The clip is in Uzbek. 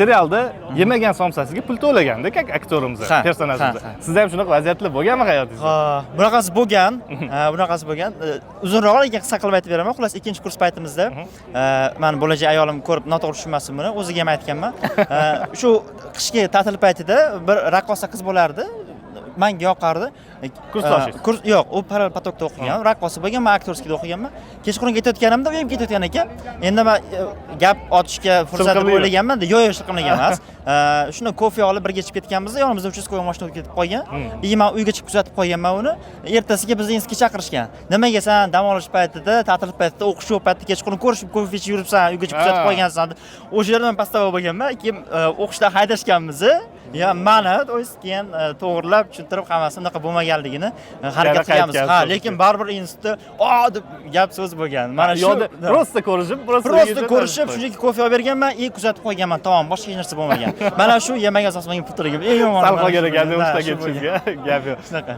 Serialda yemagan somsasiga pul to'laganda, как aktyorimiz, Ha, personajimiz. ha, ha. Sizda ham shunaqa vaziyatlar bo'lganmi hayotingizda? Ha, bunaqasi bo'lgan, ha, bunaqasi bo'lgan. Uzunroq, lekin qisqa qilib aytib beraman. Xullas, ikkinchi kurs paytimizda mani bo'lajak ayolim ko'rib noto'g'ri tushunmasin buni, o'ziga ham aytganman. Shu qishki ta'til paytida bir raqqosa qiz bo'lardi. Manga yoqardi. Kursdoshingiz? Kurs yo'q, u parallel поток da o'qigan, raqqosa bo'lgan, men актерский da o'qiganman. Kechqurun ketayotganimda u ham ketayotgan ekan. Endi men gap otishga fursat deb Shilqimli. o'ylaganman. Yo'q, shilqimlagan emas. Shuni kofe olib birga ichib ketganmiz. Yonimizda участковый mashina o'tib ketib qolgan. И men uyga chiqib kuzatib qo'yganman uni. Ertasiga bizni institutga chaqirishgan. Nimaga san dam olish paytida, ta'til paytida, o'qish yo'q paytida kechqurun ko'rishib kofe ichib yuribsan, uyga chiqib kuzatib qo'ygansan deb. O'sha yerda men подстава bo'lganman. Keyin o'qishdan haydashganmiz. Ya mani, то есть keyin to'g'irlab tushuntirib, hammasi unaqa bo'lmaganligini harakat qilganmiz. Ha, qaytgansiz. Lekin baribir institutda "O" deb gap so'z bo'lgan. Mana shu Yo'lda просто ko'rishib, просто просто ko'rishib, shunchaki kofe olib berganman и kuzatib qo'yganman, tamom, boshqa hech narsa bo'lmagan. Mana shu yemagan somsaga pul to'lagan. Eng yomoni Sal mana shu qolgan ekan bo'lgan. Ha, o'qishdan shu bo'lgan. ketishingizga. Gap yo'q. Shunaqa.